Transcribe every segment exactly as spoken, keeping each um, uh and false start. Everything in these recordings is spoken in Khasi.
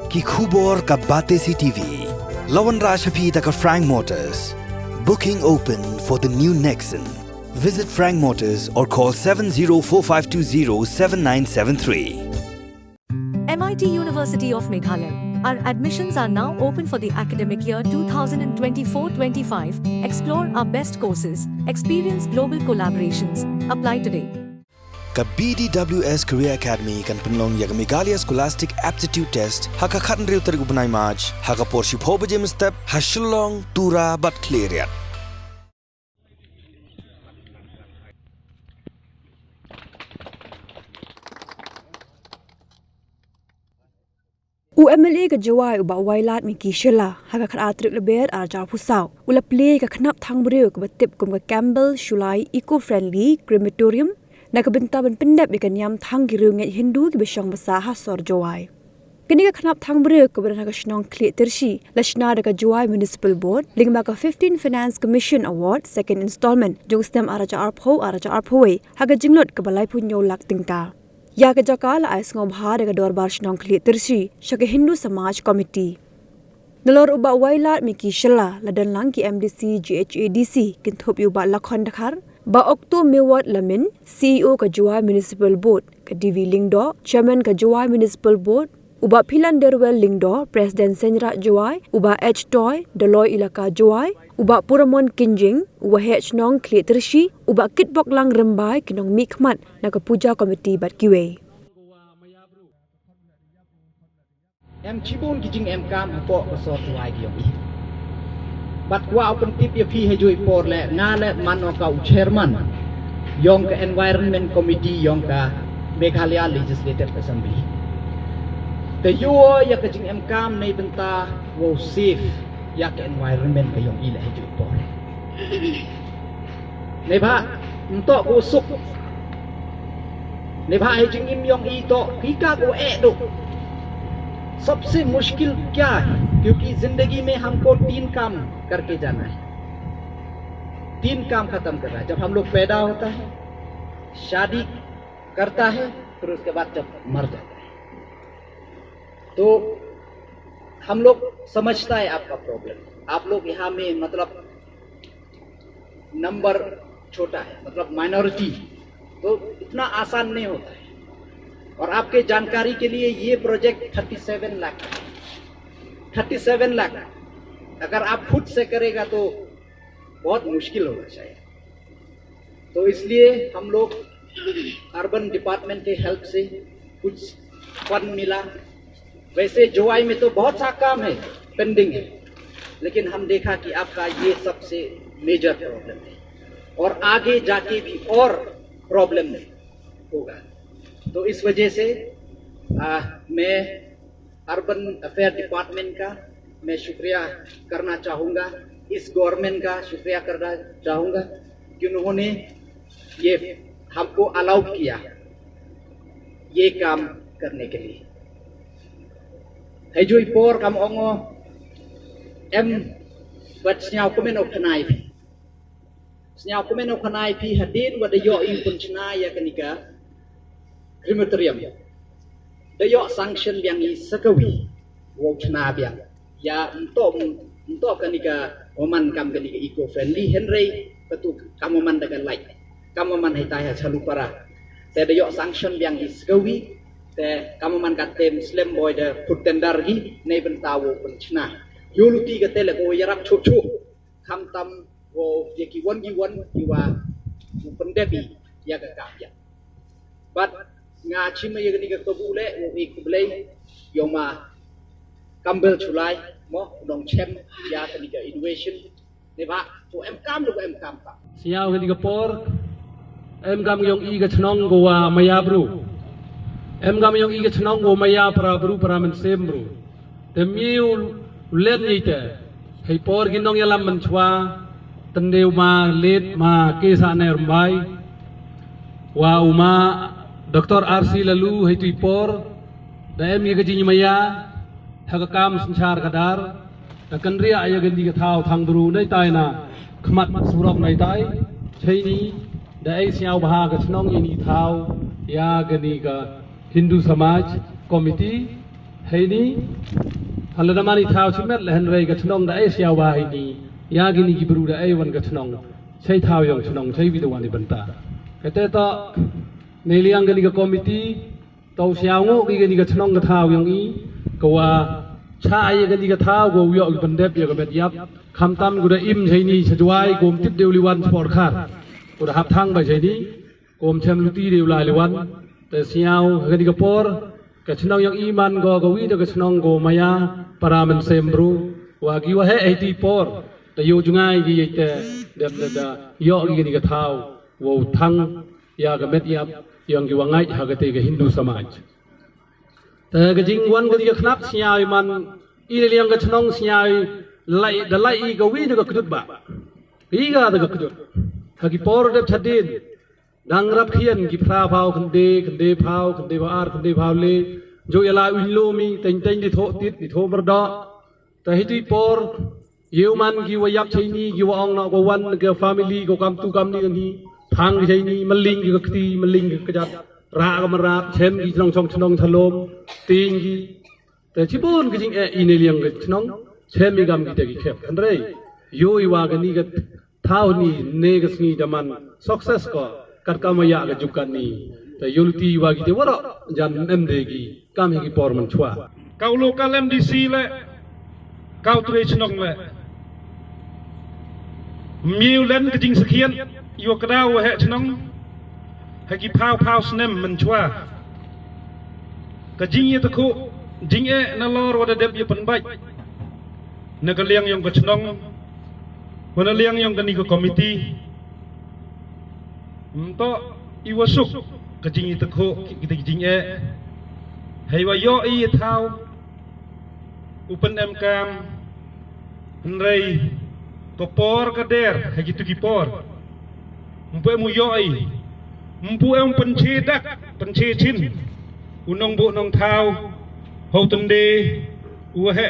Ki khubor ka Batesi T V. La wanrah sha phi da ka Frank Motors. Booking open for the new Nexon. Visit Frank Motors or call seven zero four five two zero seven nine seven three. M I T University of Meghalaya. Our admissions are now open for the academic year two thousand twenty-four twenty-five. Explore our best courses, experience global collaborations. Apply today. Ka B D W S Career Academy kan pynlong ïa ka Meghalaya Scholastic Aptitude Test ha ka khathynriew tarik u bnai March ha ka por shiphew baje mynstep ha Shillong, Tura bad Khliehriat. U M L A ka Jowai u Bah Wailadmiki Shylla ha ka khatar tarik Lber arhajar arphew saw u la plie ka khnap thang briew kaba tip kum ka Campbell Shullai Eco Friendly Crematorium na ka bynta ban pyndep ïa ka niam thang ki riewngeit Hindu kiba shong basa ha sor Jowai. Kane ka khnap thang briew kaba don ha ka shnong Khliehtirsih la shna da ka Jowai Municipal Board lyngba ka fifteen Finance Commission Award second installment jong u snem arhajar arphew arhajar arphew wei ha ka jinglot kaba laiphew hynñiew lak tyngka. Ïa ka jaka la ai sngewbha da ka Dorbar Shnong Khliehtirsih sha ka Hindu Samaj Committee. Nalor u Bah Wailadmiki Shylla la don lang ki M D C, G H A D C, kynthup ïa u Bah Lakhon Dkhar, Bah Okto Mewat Lamin, C E O ka Jowai Municipal Board, ka D V Lyngdoh, Chairman ka Jowai Municipal Board, u Bah Philanderwel Lyngdoh, President Seiñraij Jowai, u Bah H Toy, Doloi Elaka Jowai, u Bah Puramon Kynjing, u Waheh Shnong Khliehtirsih, u Bah Kitboklang Rymbai, ki nongmihkhmat na ka Puja Committee bad kiwei. Em shibun ki jingemkam hapoh ka sor Jowai ka jong i. Bad kwah u pyntip ïa phi ha juh i por leh nga leh man o ka u chairman jong ka Environment Committee jong ka Meghalaya Legislative Assembly. Te ïoh ïa ka jingemkam neibynta wow save ïa ka environment ka jong i leh ha juh i por. Neibhah ym toh ko suk. Neibhah ha jingim jong i toh ki ka ko eh duk. सबसे मुश्किल क्या है? क्योंकि जिंदगी में हमको तीन काम करके जाना है। तीन काम खत्म करना है। जब हम लोग पैदा होता है, शादी करता है, फिर उसके बाद जब मर जाता है। तो हम लोग समझता है आपका प्रॉब्लम। आप लोग यहाँ में मतलब नंबर छोटा है, मतलब माइनॉरिटी, तो इतना आसान नहीं होता है। और आपके जानकारी के लिए ये प्रोजेक्ट थर्टी सेवन लाख का है। थर्टी सेवन लाख अगर आप खुद से करेगा तो बहुत मुश्किल होगा शायद। तो इसलिए हम लोग अर्बन डिपार्टमेंट के हेल्प से कुछ फंड मिला। वैसे जोवाई में तो बहुत सा काम है, पेंडिंग है, लेकिन हम देखा कि आपका ये सबसे मेजर प्रॉब्लम है और आगे जाके भी और प्रॉब्लम होगा। तो इस वजह से आ, मैं अर्बन अफेयर डिपार्टमेंट का मैं शुक्रिया करना चाहूँगा, इस गवर्नमेंट का शुक्रिया करना चाहूँगा कि उन्होंने ये हमको अलाउ किया ये काम करने के लिए। Hei jui por kam ongo em bat sniaw kumen o khanai phi. Sniaw kumen o khanai phi hadien wa da yo i pun chna ya kanika crematorium. Da yo sanction biang i sakawi wow chna biang. Ya nto nto kanika oman kam kanika eco friendly henrei katu kam oman da ka light. Kam oman hai tai ha chalu para. Te da yo sanction biang i sakawi. Te kam oman ka tem slem boy da put tender gi nei benta wow pun chna. Yo luti ka tele ko yarap chuchu. Khamtam wow ya ki wan ki wan ki wa u pendep i ya ka kap ya. But nga chim ya kanika kabu le wow i kublei yoma kambel chulai mo nong chem ya kanika innovation. Ne ba ko em kam ko em kam ka. Siaw kanika por em kam yong i ka chnong ko wa maya bru. Em kam yong i ka chnong ko maya para bru para men sem bru. Te miu len ni te. Hei por ki nong yalam men chwa. Tende u ma let ma ke sa ne rumbai. Wa u ma Doktor R C Lalu hei tui por. Da em ye ka jing maya. Ha ka kam synchar ka dar. Da kan ria ya ka ni ka thau thang bru nei tai na. Khmat surok nei tai. Chei ni. Da ei siaw bha ka chnong ini thau. Ya ka ni ka Hindu Samaj Committee. Heini, hala da mani thaw chimet la hynrei ka chnong da ai siawa heini. Ya gini ki bru da ai wan ka chnong. Chai thaw yong chnong, chai wi da wan i bynta. Kate to, ne liang gani ka komiti, to siaw ngo ki gani ka chnong ka thaw yong i, ka wa cha ai gani ka thaw, ka wa yoh ki pyndep ya ka met yap. Khamtam gu da im chaini cha Jwai, kum tit deu liwan spor khar. Gu da hap thang ba chaini. Kum chem luti deu lai liwan. Te siaw ha kani ka por, ka chnong yong i man go ka wi da ka chnong go maya, para mynsiem bru. Wa ki wa he ai ti por. Te yo jngai ki ye te, dem da da, yoh ki kani ka thaw. Wow thang, ya ka met yap, yong ki wa ngai ha ka te ka Hindu samaj. Te ka jingwan kani ka khnap siaw i man, i le liang ka chnong siaw i, lai, da lai i ka wi da ka kdut ba. I ga da ka kdut. Ha ki por dep chadin. Dang rap khian ki phra phaw khynde, khynde phaw, khynde phaw ar, khynde phaw le. Jo ya la win lo mi, teng teng di tho tit, di tho myrda. Ta hi ti por, yeu man ki wa yap chaini, ki wa ong na ko wan, ke family, ko kam tu kam ni kan hi. Thang ki chaini, maling ki ka kti, maling ki ka jat. Ra ka marat, chem ki chnong chong chnong chalom, ting ki. Te chibun ki jing e i ne liang ki chnong, chem i gam ki te ki khep. Hynrei, yo i wa kani ka thaw ni ne ka sngi daman success ko, kat kam ya ka juk kani. Te yo luti wa ki te waro, jan em de ki, kam hi ki por man chwa. Kau lo ka lem di si le, kau tre chnong le. Miu len ka jing sakhian, yo ka daw he chnong, ha ki phaw phaw snem man chwa. Ka jing ya ta khu, jing e na lor wa da dep ya pynbait. Na ka liang yong ka chnong, wa na liang yong kani ka komiti. Mto i wa suk, ka jing i ta khu, ki ta jing e. Hei wa yo i thaw, u pynem kam, hynrei, ka por ka der, hei ki tu ki por. Mpu em u yo i, mpu em pynche dak, pynche chin. U nong bu nong thaw, hau tende, u he.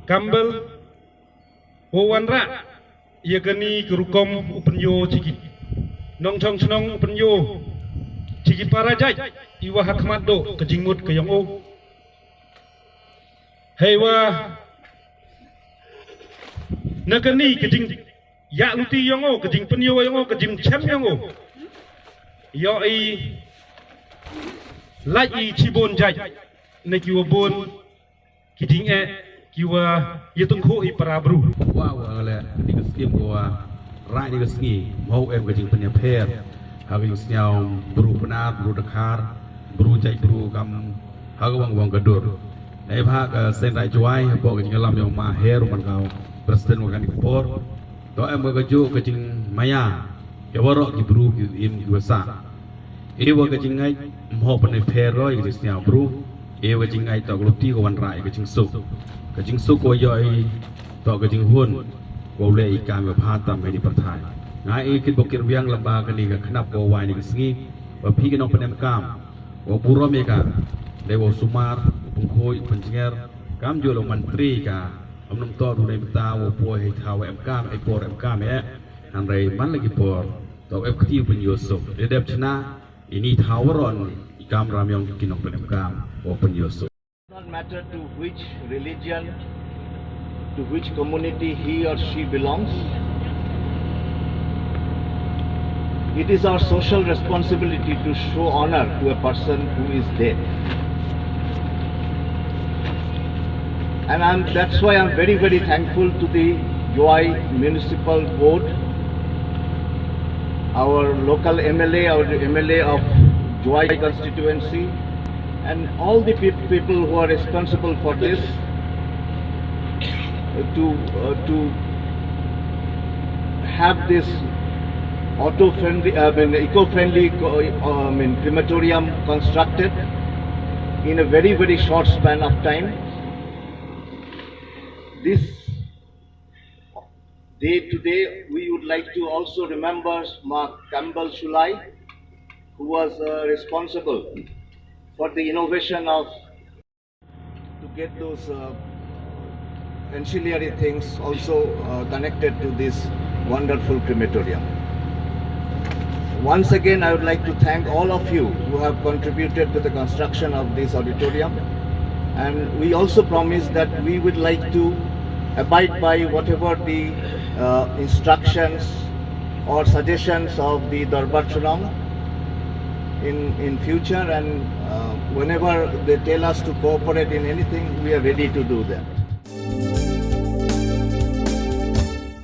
Kambal, u wanra, ya kani ka rukom u pynyo chiki. Nong chong chnong u pynyo, chiki para jait, i wa ha khmat do, ka jingmut ka yong u. Hei wa, na kani ka jing, ya luti yong u, ka jing pynyo yong u, ka jing chem yong u. Yo i, lai i chibun jait, na ki wa bun, ki jing e, ki wa ya tungkhu i para bru. Wa wa le, di ka skim ko wa, rai di ka sngi, mau em ka jing pynyaper, ha ka jing sniaw bru Pnar, bru Dkhar, bru jait bru kam, ha ka wang wang ka dur. Nei bha ka sen rai Jwai, ha po ka jing lam yong ma her, man kau, president wa kani ka por. To em ka ju ka jing maya, ya waro ki bru ki im ki wa sa. E wa ka jing ngai, mho pynyaper ro, ya ka jing sniaw bru. E wa ka jing ngai to ka luti ka wanra, ya ka jing suk. Ka jing suk ko yo i, to ka jing hun. Ko le i kam wa pha tam hei ni pyrthai. Ngai i kit bokir wiang lamba kani ka khnap ko wai ni ka sngi. Wa phi ka nong pynem kam. Wa burom ya ka. Le wa sumar, pynkhoi, pynjnger. Kam ju lo mantri ka. Am nam to du nei mynta wa po hei thaw em kam, hei por em kam e. Hynrei man la ki por. To em kti pynyo suk. Dep chna. Ini thaw ron i kam ram yong ki nong pynem kam, o pynyo suk. Not matter to which religion, to which community he or she belongs, it is our social responsibility to show honor to a person who is dead. And I'm, that's why I'm very, very thankful to the Jowai Municipal Board, our local M L A, our M L A of Jowai constituency, and all the peop- people who are responsible for this, uh, to uh, to have this auto-friendly, I mean, eco-friendly, co- uh, I mean, crematorium constructed in a very, very short span of time. This day today, we would like to also remember Ma Campbell Shulai, who was uh, responsible for the innovation of to get those uh, ancillary things also uh, connected to this wonderful crematorium. Once again, I would like to thank all of you who have contributed to the construction of this auditorium. And we also promise that we would like to abide by whatever the uh, instructions or suggestions of the Dorbar Shillong in, in future, and uh, whenever they tell us to cooperate in anything, we are ready to do that.